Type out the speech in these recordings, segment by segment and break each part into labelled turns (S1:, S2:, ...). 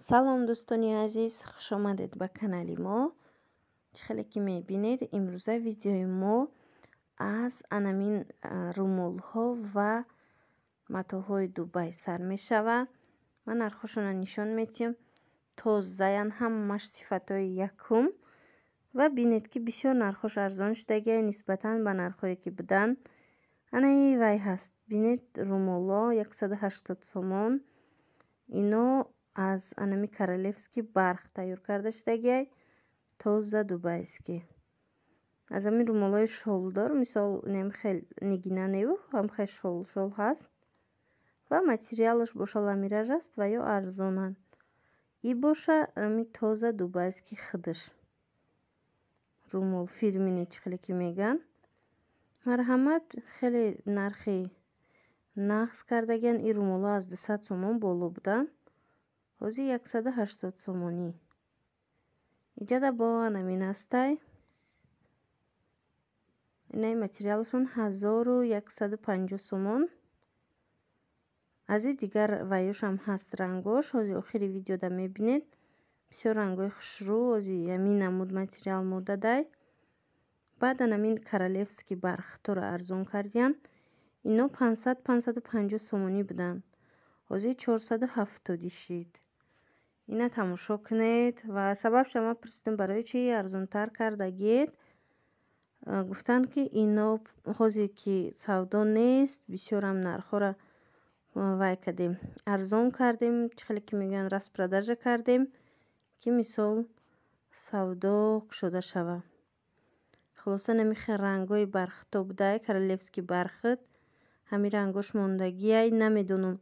S1: Салом, дӯстони азиз, хуш омадед ба канали мо. Чӣ хеле ки мебинед, имрӯза видеои мо аз анамин румолҳо ва матоъҳои Дубай сар мешавад. Ман нархҳошонро нишон медиҳам. Тозаян, ҳамааш сифатҳои якум. Ва бинед, ки бисёр нархҳош арзон шудагиай нисбатан ба нархҳое ки буданд. Анаи вай ҳаст. Бинед, румолҳо 180 сомон. Ино аз анами королевский барх тайёр карда шудагиай, тоза дубайский. Аз ҳамин румолҳои шолдор, мисол, инам хел нигина неву, ҳам хел шол-шол ҳаст. Ва материалаш боша ламираж аст ва ё арзонанд. И боша ами тоза дубайский худаш. Румол фирмини, чӣ хеле ки мегӯянд. Марҳамат, хеле нархи нағз кардагиянд. Ин румолҳо аз 200 сомон боло буданд. Ҳозир 180 сомонӣ. Иҷада бо анамин ҳастай. Инаи материалашон 1150 сомон. Аз ин дигар ваёшам ҳаст рангош. Ҳозир охири видеода мебинед. Бисёр рангҳои хушрӯ, ҳозир ҳамин намуд материал модадай. Баъд анамин королевский бархторо арзон кардиянд. Ино 500, 550 сомонӣ буданд. Ҳозир 470 шид. Ина тамошо кунед ва сабабша ман пурсидам, барои чӣ арзонтар кардагиед. Гуфтанд, ки ино ҳозир ки савдо нест, бисёрам нархҳоро вай кардем, арзон кардем, чӣ хеле ки мегӯянд, распродажа кардем, ки мисол савдо кушода шавад. Хулоса, намихел рангҳои бархто будай, королевский бархат, ҳамин рангош мондагиай, намедонам.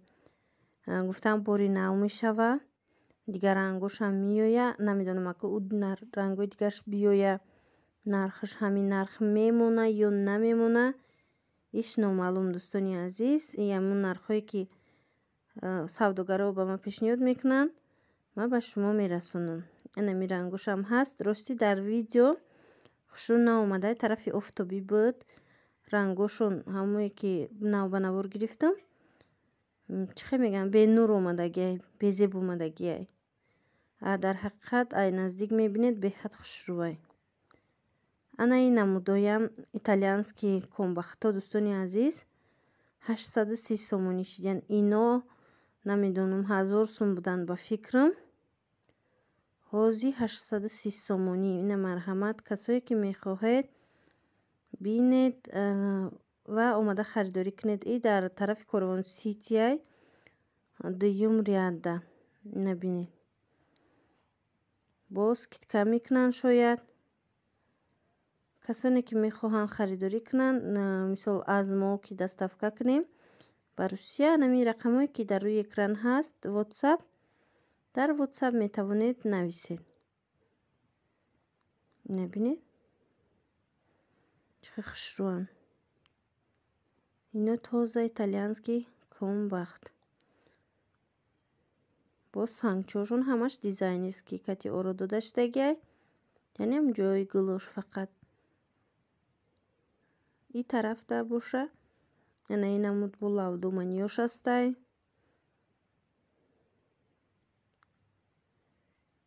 S1: Гуфтам, бори нав мешава, дигар рангошам меоя, намедонам, ака ӯ рангҳои дигараш биёя, нархаш ҳамин нарх мемона ё намемона, иш номаълум, дӯстони азиз. Ин ҳамун нархҳое ки савдогарҳо ба ман пешниҳод мекунанд, ман ба шумо мерасонам. Инами рангошам ҳаст. Ростӣ, дар видео хушрӯ наомада, тарафи офтобӣ буд. Рангошон ҳамое ки нав ба навор гирифтам, чӣ хел мегӯянд, бенур омадагиай, безеб омадагиай. А дар ҳақиқат ай наздик мебинед, беҳад хушрӯай. Ана ин намудоям итальянский комбахто, дӯстони азиз, 830 сомонӣ шидиянд. Ино намедонам, 1000 сум буданд ба фикрам. Ҳозир 830 сомонӣ. Ина марҳамат, касое ки мехоҳед, бинед ва омада харидорӣ кунед. И дар тарафи Корвон Ситиай, дуюм ряда. Ина бинед. Боз скидка мекунанд шояд. Касоне ки мехоҳанд харидорӣ кунанд, мисол, аз мо ки доставка кунем ба Русия, ҳамин рақамҳое ки дар рӯи экран ҳаст, WhatsApp, дар WhatsApp метавонед нависед. Ина бинед, чӣ хел хушрӯанд. Ино тоза итальянский комбахт. Боз сангчоҳошон ҳамаш дизайнерский кати оро дода шудагиай. Яъне ҷои гулош фақат. И тарафта боша, ана ин намуд бо лавдоманиёш ҳастай.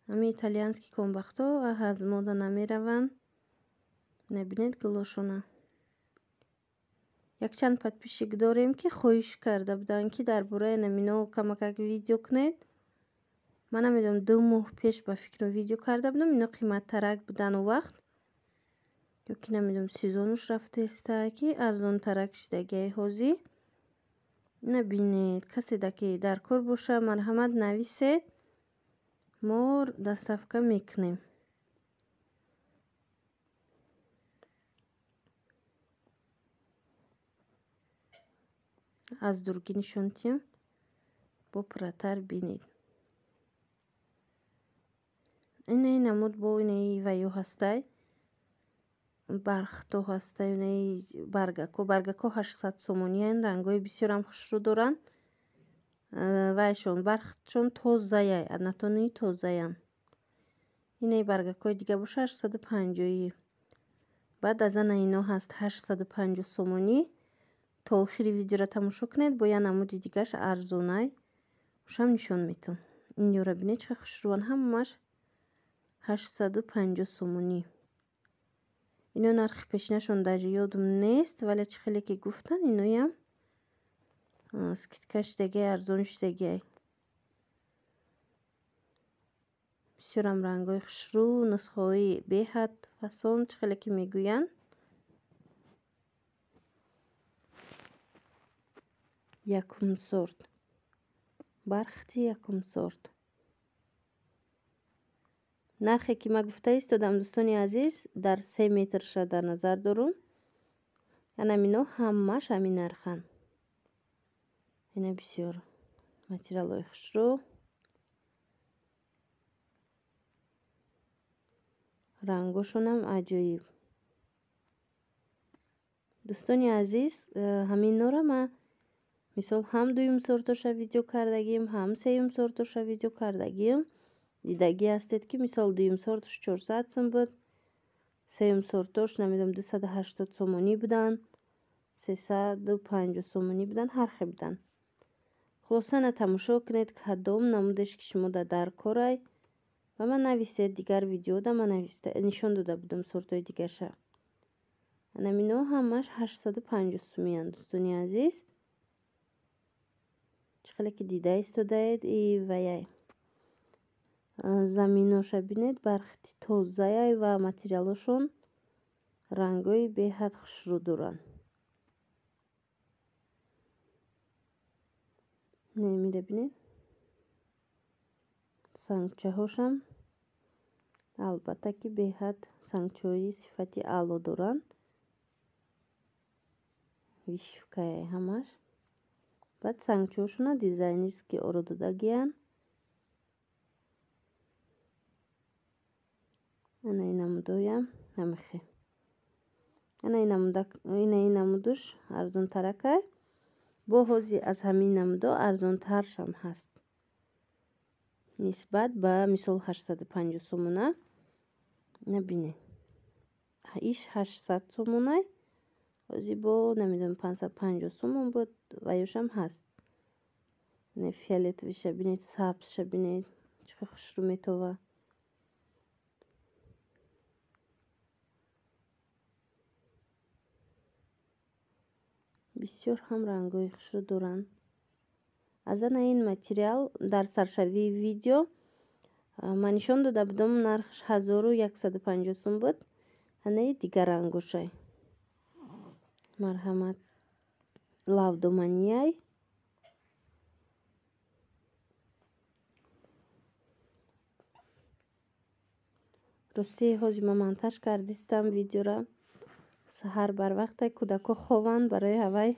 S1: Ҳамин итальянский комбахтҳо аз мода намераванд. Набинед гулошона. Якчанд подписчик дорем, ки хоҳиш карда буданд, ки дар бораи намино камакак видео кунед. Ман намедонам, 2 моҳ пеш ба фикрам видео карда будам, ино қиматтарак буданд он вақт. Ё ки намедонам, сезонуш рафтаиста, ки арзонтарак шидагиай ҳозир. Ина бинед, каседа ки дар кор боша, марҳамат, нависед, мо доставка мекунем. Аз дургӣ нишон диҳам, бо пурратар бинед. Инаи намуд бо инаи ваё ҳастай. Бархто ҳастай, инаи баргако. Баргако 800 сомониянд, рангҳои бисёрам хушрӯ доранд. Вайшон бархтшон тозаяй, однотонный тозаянд. Инаи баргакҳои дига боша 850-ӣ. Баъд аз ана ино ҳаст 850 сомонӣ. То охири видеоро тамошо кунед, бо як намуди дигараш арзонай. Ушам нишон метам. Инёра бинед чӣ хушрӯан, ҳамаш 850 сомонӣ. Ино нархи пешинашон дар ёдум нест, вале чӣ хеле ки гуфтанд, иноям скидка шудагиай, арзон шудагиай. Бисёрам рангҳои хушрӯ, нусхаҳои беҳад фасон, чӣ хеле ки мегӯянд. Якум сорт. Бархати якум сорт. Нархе ки ман гуфта истодам, дӯстони азиз, дар 3 метрша дар назар дорум. Анамино ҳамаш ҳамин нарханд. Ина бисёр материалҳои хушрӯ. Рангошонам аҷоиб. Дӯстони азиз, ҳаминора ман мисол ҳам дуюм сортоша видео кардагим, ҳам сеюм сортоша видео кардагим. Дидагӣ ҳастед ки мисол дуюм сортош 400 сом буд, сеюм сортош намедонам 280 сомонӣ буданд, 350 сомонӣ буданд, ҳар хел буданд. Хулоса на тамошо кунед кадом намудеш ки шумо дар корай ва ман нависед дигар видеода ман нависта нишон дода будам сортҳои дигарша. Анамино ҳамаш 850 сомиянд, дӯстони азиз. Чӣ хеле ки дида истодаед и ваяй. Заминоша бинед, бархати тозаяй ва материалошон рангҳои беҳад хушрӯ доранд. Немира бинед. Сангчаҳошам албатта ки беҳад сангчаҳои сифати аъло доранд. Вишивкаяй ҳамаш. Баъд сангчаҳошона дизайнерски оро додагиянд. Ана ин намудоям ҳамихе. Ана ин намудуш арзонтаракай. Бо ҳози аз ҳамин намудо арзонтаршам ҳаст. Нисбат ба мисол 850 сомона. Набинед. Иш 800 сомонай. Ҳози бо намедонам 550 сомон буд ва ёшам ҳаст. Не фиолетовиша бинед, сабзша бинед, чӣ хушрӯ метова. Бисёр ҳам рангҳои хушрӯ доранд. Аз ана ин материал дар саршавии видео ман нишон дода будам, нархш 1150 сом буд. Анаи дигар рангошай. Марҳамат, лавдоманияй. Рости ҳозир ман монтаж кардистам видеора. Саҳар барвақте кӯдако хованд, барои ҳавай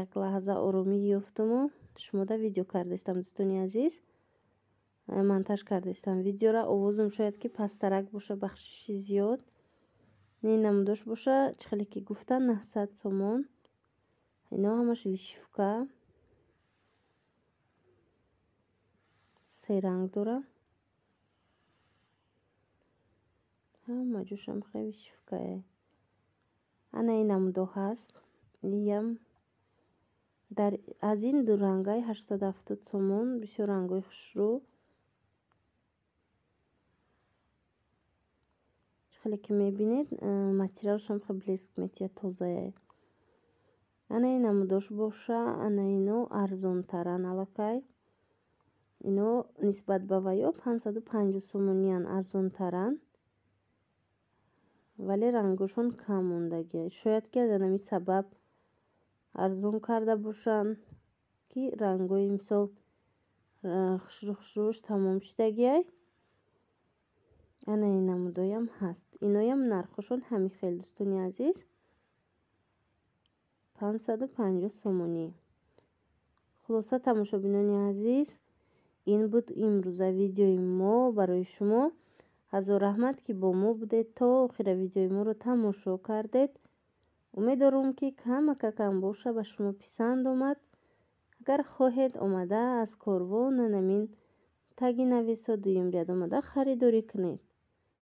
S1: як лаҳза оромӣ ёфтуму шумода видео кардистам, дӯстони азиз. Монтаж кардистам видеора. Овозум шояд ки пасттарак боша, бахшиши зиёд. Не намудош боша, чӣ хеле ки гуфтан 900 сомон. Ино ҳамаш вишивка. Се ранг дора. Ҳама ҷошам хеле вишивкае. Ана ин намудо ҳаст. Иям дар аз ин ду рангай 870 сомон, бисёр рангҳои хушрӯ. Чӣ хеле ки мебинед, материалшам хеле блеск метиҳад, тозае. Ана ин намудош боша, ана ино арзонтаран аллакай. Ино нисбат ба ваё 550 сомониян, арзонтаран. Вале рангошон кам мондагианд. Шояд ки аз ҳамин сабаб арзон карда бошанд, ки рангҳои мисол хушрӯ хушрӯш тамом шудагиай. Ана ин намудоям ҳаст. Иноям нархошон ҳамин хел, дӯстони азиз. 550 сомонӣ. Хулоса, тамошобинони азиз, ин буд имрӯза видеои мо барои шумо. Ҳазор раҳмат ки бо мо будед то охира видеои моро тамошо кардед. Умед дорум ки камакакам боша ба шумо писанд омад. Агар хоҳед омада аз корвон намин таги нависо дуюм ряд омада харидорӣ кунед.